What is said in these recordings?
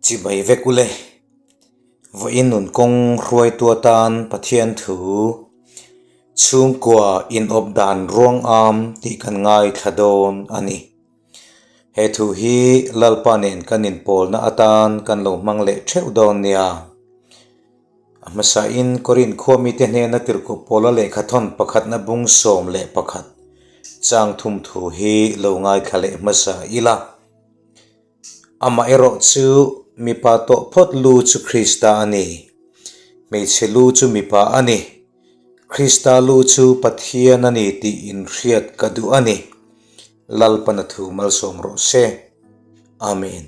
Chibai vek ule. Vawiin nun kawng hruaitu atan Pathian thu chhungkua inawp dan ruang am tih kan ngaithla dawn a ni. He thu hi Lalpa nen kan inpawlna atan kan lo hmang leh theuh dawn nia. A hmasain Korinth khua mite hnena tirhkoh Paula lehkhathawn pakhatna bung 11 chang thum thu hi lo ngaithla leh hmasa ila. Amaherawh chu mipa tawh phawt lu chu Krista a ni. Hmeichhe lu chu mipa a ni. Krista lu chu Pathian a ni tih inhriat ka duh a ni. Lalpana thu malsawm rawh se. Amen.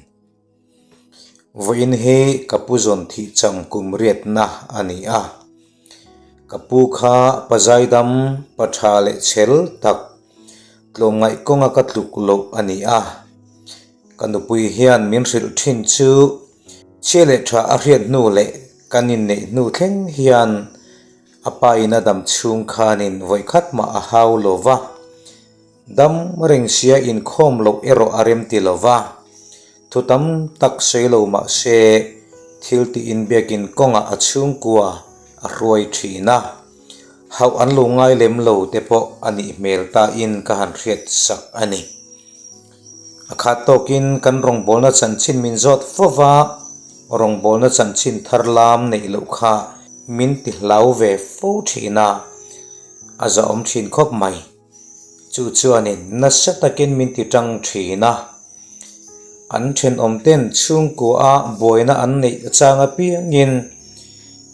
Vawiin hi ka pu zawn thih cham kum riatna a ni a. Ka pu kha pa zaidam, pa tha leh chhel tak, tlawmngaih kawnga ka tluk loh a ni a. Ka nupui hian min hrilh thin chu chhia leh tha a hriat hnu leh kan inneih hnu thleng hian a pa in a dam chhung khanin vawikhat mah a hau lo va. Dam reng sia inkhawm loh erawh a rem ti lo va, thu tam tak sawi lo mah se thil tih inbiakin kawngah a chhungkua a hruai thin a, hauh an lo ngai lem lo te pawh a nih hmel tain ka han hriat sak a ni. A khat tawkin kan rawngbawlna chanchin min zawt fo va, rawngbawlna chanchin thar lam neih loh kha min ti hlau ve fo thin a, a zahawm thin khawp mai. Chu chuanin nasa takin min ti tang thin a, an thenawmten chhungkua buaina an neih chang apiangin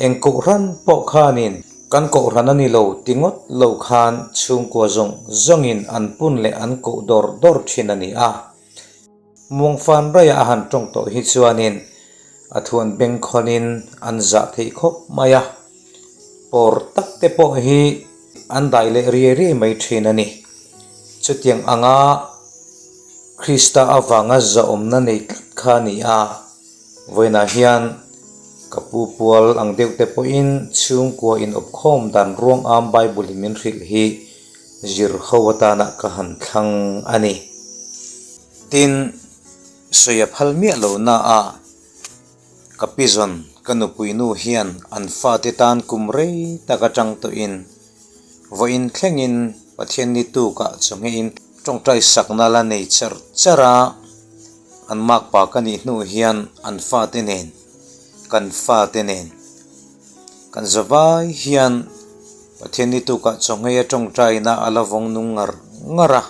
eng kohhran pawh khanin kan kohhran a ni lo ti ngawt lo khan chhungkua zawng zawngin an pun leh an koh dawr dawr thin a ni a. Muangfan raiah a han tawng tawh hi chuanin a thuan bengkhawnin an zah theih khawp mai a, pawr tak te pawh hi an dai leh riai riai mai thin a ni. Chutiang anga Krista avanga zahawmna nei tlat kha a ni a, vawiinah hian ka pu pual ang deuh te pawhin chhungkua inawpkhawm dan ruangam Bible in min hrilh hi zir ho atana ka han thlang a ni. Tin, sawi a phal miah lo na a, ka pi zawn ka nupui nu hian an fate tan kum rei tak atang tawhin vawiin thlengin Pathian ni tukah chawhngeiin tawngtai sakna la nei char char a, an makpa ka nih hnu hian an fate nen, kan fate nen. Kan zavai hian Pathian ni tukah chawhngei a tawngtaina a la vawng nung ngar ngar a.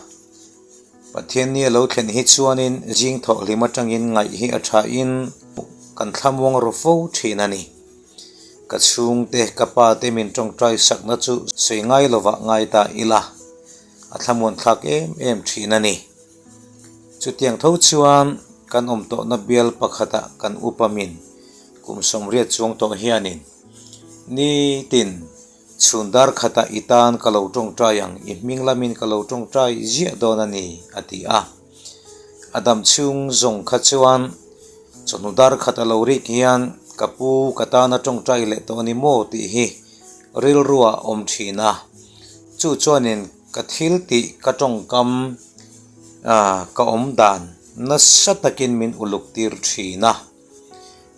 Pathian ni a lo thlen hi chuanin zing thawhhlim atangin ngaih hi a thain kan thlamuang ru fo thin a ni. Ka chhungte, ka pate min tawngtai sakna chu sawi ngai lovah ngai ta ila, a thlamuan thlak em em thin a ni. Chutiang tho chuan kan awm tawhna bial pakhatah kan upa min kum 80 chuang tawh hianin nitin chhun dar khatah i tan ka lo tawngtai ang, i hming lamin ka lo tawngtai ziah dawn a ni a ti a. A dam chhung zawng kha chuan chawhnu dar khat a lo rik hian ka pu ka tana tawngtai leh tawh a ni maw tih hi rilru ah awm thin a. Chu chuanin Ka thil tih ka tawngkam ka awm dan nasa takin min uluk tir thin a.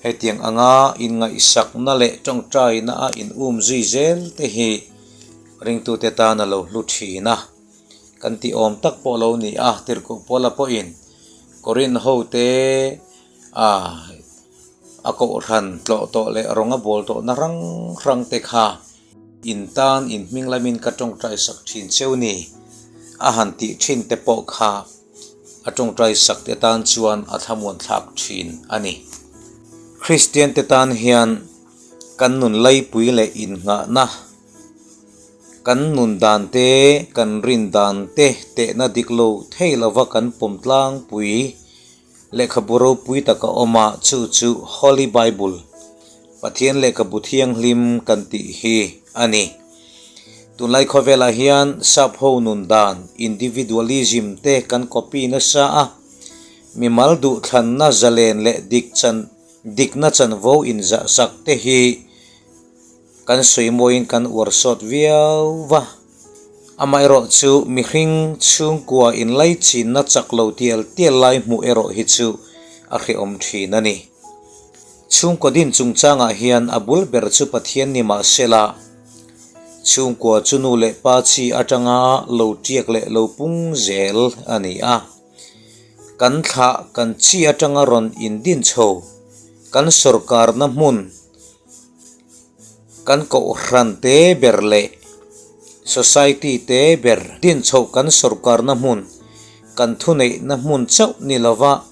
Hetiang anga inngaihsakna leh tawngtaina a in um zui zel te hi ringtute tan a lo hlu thin a. Kan tih awm tak pawh lo ni a, Tirhkoh Paula pawhin Korinth hote a kohhran tlawh tawh leh rawng a bawl tawhna hrang hrang te kha In tan in hming lamin ka tawngtai sak thin cheu ni, a han tih thin te pawh kha a tawngtai sak te tan chuan a thlamuan thlak thin a ni. Kristian te tan hian kan nun laipui leh innghahna, kan nun dan te, kan rin dan te tehna dik lo thei lova kan pawm tlangpui Lehkhabu ropui tak a awm a, chu chu Holy Bible, Pathian lehkhabu thianghlim kan tih hi a ni. Tunlai khawvelah hian sap ho nun dan, individualism, te kan copy nasa a, mimal duhthlanna zalen leh dik chan dikna chanvo inzahsak te hi Kan sawi mawiin kan uar sawt viau va, amaherawh chu mihring chhungkua inlaichinna chak lo tial tial lai hmuh erawh hi chu a hrehawm thin a ni. Chhungkaw din chungchangah hian a bul ber chu Pathian ni mah sela, chhungkua chu nu leh pa chi atanga lo tiak leh lo pung zel a ni a. Kan thlah kan chi atanga rawn indin chho, kan sawrkarna hmun, Kan kohhran te ber leh society te ber din chhoh kan sawrkarna hmun, kan thuneihna hmun chauh ni lova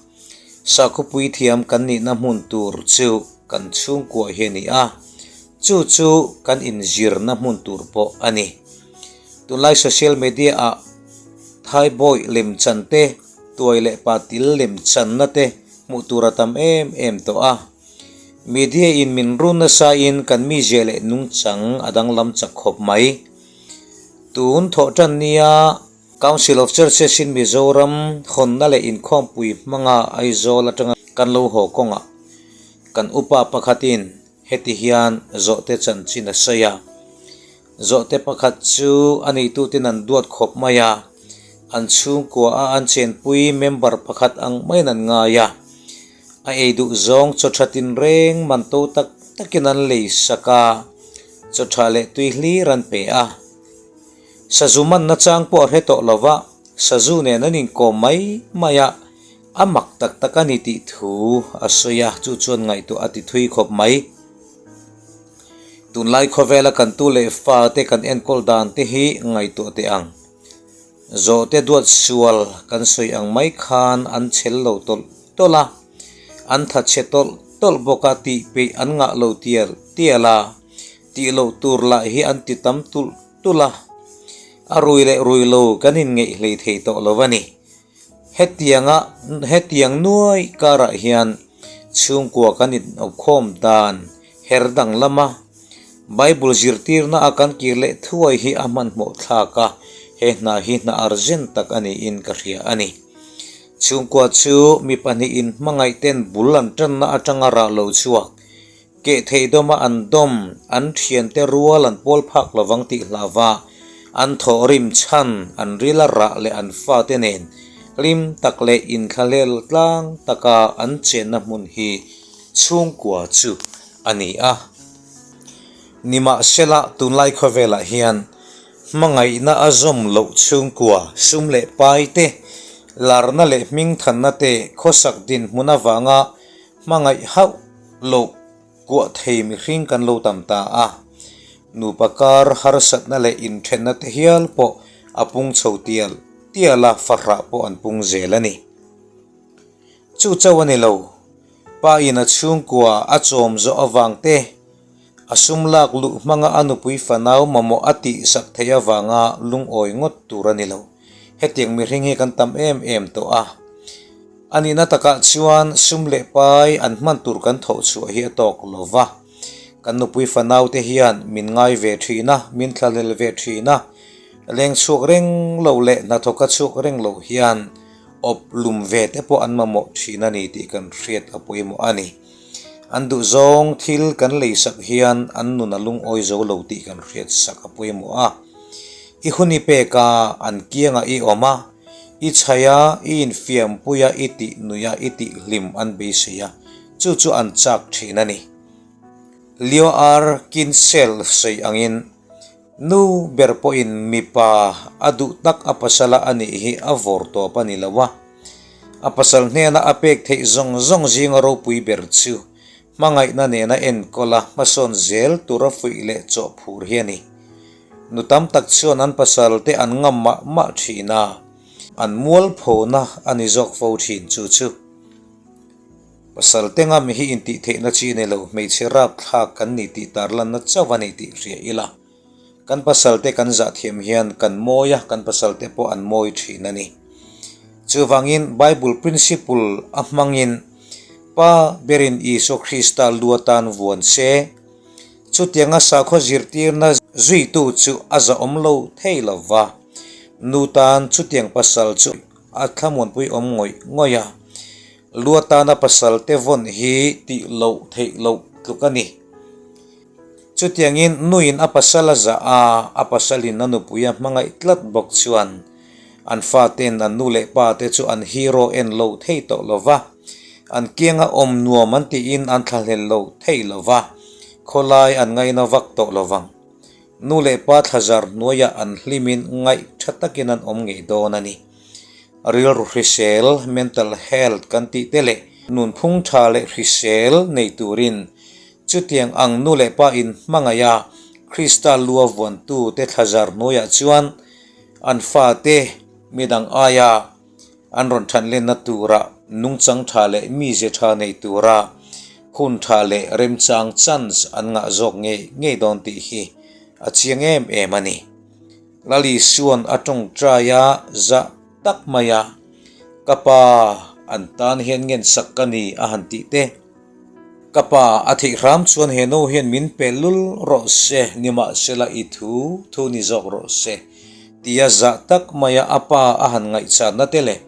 sakhawpui thiam kan nihna hmun tur chu kan chhungkua hi a ni a, chu chu kan inzirna hmun tur pawh a ni. Tunlai social media ah Thaibawi lemchan te, tuai leh patil lemchanna te hmuh tur a tam em em tawh a. Media in min run nasa in kan mizia leh nungchang a danglam chak khawp mai. Tun thawh tan nia Council of Churches in Mizoram hawnna leh inkhawmpui hmanga Aizawl atanga kan lo haw kawngah kan upa pakhatin heti hian zawhte chanchin a sawi a. Zawhte pakhat chu a neituten an duat khawp mai a, an chhungkua a an chenpui member pakhat ang maiin an ngai a. A ei duh zawng chaw tha tinreng man to tak takin an lei sak a, chaw tha leh tui hlir an pe a. Sazu manna chang pawh a hre tawh lo va, sazu nen an inkawm mai mai a, a mak tak tak a ni tih thu a sawi a, chu chuan ngaihtuah a ti thui khawp mai. Tunlai khawvela kan tu leh fate kan enkawl dan te hi ngaihtuah teh ang. Zawhte duat sual kan sawi ang mai khan an chhel lo tawlh tawlh a, an thatchhe tawlh tawlh bawk a tih peih an ngah lo tial tial a, tih loh tur lah hi an ti tam tulh tulh a, a rui leh rui lo kan inngeih hlei thei tawh lo a ni. Hetianga hetiang nuai karah hian chhungkua kan inawpkhawm dan her danglam a, Bible zirtirna a kan kir leh thuai hi a hmanhmawh thlak a, he hna hi hna urgent tak a niin ka hria a ni. Chhungkua chu mi pahnihin hmangaih ten bul an tanna atanga rah lo chhuak, keh theih dawma an dawm, an thiante rual an pawl phak lovang tih hlauva an thawhrim chhan, an rila rah leh an fate nen hlim tak leh inthlahlel tlang taka an chenna hmun hi chhungkua chu a ni a. Nimahsela, tunlai khawvelah hian hmangaihna a zawm loh chhungkua, sum leh pai te, larna leh hmingthanna te khawsak dinhmun avanga hmangaih hauh loh kuah thei mihring kan lo tam ta a. Nupa kar harsatna leh inthenna te hial pawh a pung chho tial tial a, fahrah pawh an pung zel a ni. Chu chauh a ni lo, Pa in a chhungkua a chawm zawh avang te, a sum lak luh hmanga a nupui fanau mamawh a tihsak theih avanga lungawi ngawt tur a ni lo. Hetiang mihring hi kan tam em em tawh a. A nihna takah chuan sum leh pai an hman tur kan thawh chhuah hi a tawk lo va. Kan nupui fanau te hian min ngai ve thin a, min thlahlel ve thin a. Leng chhuak reng lo leh hnathawka chhuak reng lo hian Awp lum ve te pawh an mamawh thin a ni tih kan hriat a pawimawh a ni. An duhzawng thil kan leisak hian an nun a lungawi zo lo tih kan hriat sak a pawimawh a. I hun i pek a, an kiangah i awm a, i chhaih a, i infiampui a, i tih nuih a, i tih hlim an beisei a, chu chu an chak thin a ni. Leo R. Kinsel sawi angin. Nu ber pawhin mipa a duh tak a pasala a nih hi a vawr tawp a ni lo a, a pasal hnena a pek theih zawng zawng zinga ropui ber chu hmangaihna nena enkawl a hmasawn zel tura fuih leh chawhphur hi a ni. Nu tam tak chuan an pasal te an ngam mah mah thin a, an mualphona a ni zawk fo thin chu chu. Pasal te ngam hi intih theihna chi a ni lo, hmeichhe rapthlak kan ni tih tarlanna chauh a ni tih hria ila. Kan pasal te kan zah thiam hian kan mawi a, kan pasal te pawh an mawi thin a ni. Chuvangin Bible principle a hmangin Pa berin Isua Krista lu atan vuan se, chutianga sakhaw zirtirna zuitu chu a zahawm lo thei lo va, nu tan chutiang pasal chu a thlamuanpui awm ngawih ngawih a. Lu atana pasal te vawn hi tih loh theih loh tluk a ni. Chutiangin nuin a pasal a zah a, a pasalin a nupui a hmangaih tlat bawk chuan an faten an nu leh pa te chu an hero en lo thei tawh lo va. An kianga awm nuam an tiin an thlahlel lo thei lo va, khawlai an ngaina vak tawh lo vang. Nu leh pa thlazar hnuaiah an hlimin ngaih tha takin an awm ngei dawn a ni. Rilru hrisel, mental health, kan tih te leh nunphung tha leh hrisel nei turin chutiang ang nu leh pa in hmangaiha Krista lua vuantu te thlazar hnuaiah chuan an fate midang aia An rawn than lenna tura nungchang tha leh mize tha nei tura hun tha leh remchang chance an ngah zawk ngei ngei dawn tih hi a chiang em em a ni. Lal Isua'n a tawngtai a zah tak mai a, Ka pa, an tan hian ngensak ka ni a han tih te. Ka pa, a theih hram chuan he no hian min pe lul rawh se, nimahsela i thu thu ni zawk rawh se, tia zah tak maia a pa a han ngaihchanna te leh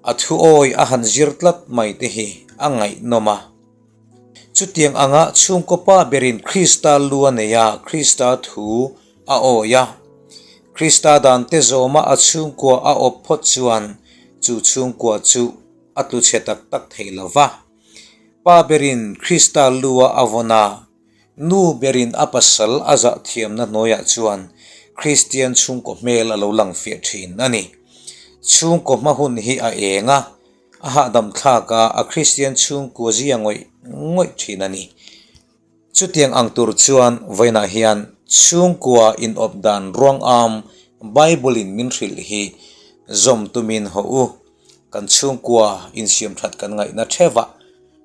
a thu awi a han zir tlat mai te hi a ngaihnawm a. Chutiang anga chhungkaw pa berin Krista lu a nei a, Krista thu a awi a, Krista dan te zawma a chhungkua a awp phawt chuan chu chhungkua chu a tlu chhe tak tak thei lo va. Pa berin Krista lua a vawn a, nu berin a pasal a zah thiamna hnuaiah chuan Kristian chhungkaw hmel a lo lang fiah thin a ni. Chhungkaw hma hun hi a eng a, a hahdam thlak a, a Kristian chhungkua zia ngawih ngawih thin a ni. Chutiang ang tur chuan vawiinah hian chhungkua inawp dan ruangam Bible-in min hrilh hi zawm tumin haw u. Kan chhungkua insiam that kan ngaihna theuhah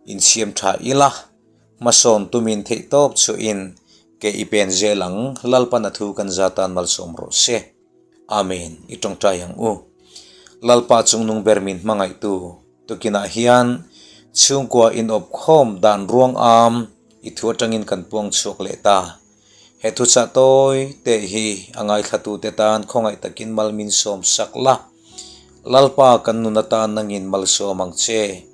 insiam tha ila, hmasawn tumin theihtawp chuhin ke i pen zel ang, Lalpan a thu kan za tan malsawm rawh se. Amen. I tawngtai ang u. Lalpa chungnung ber min hmangaihtu tukinah hian chhungkua inawp khawm dan ruang am i thu atangin kan puang chhuak leh ta. He thuchah tawi te hi a ngaithlatute tan khawngaih takin mal min sawm sak la. Lalpa kan nun atan nangin malsawm ang che.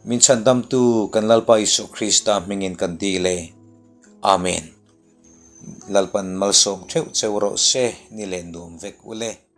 Min chhandamtu kan Lalpa Isua Krista hmingin kan dil e. Amen. Lalpan malsawm theuh cheu rawh se, ni len nuam vek ule.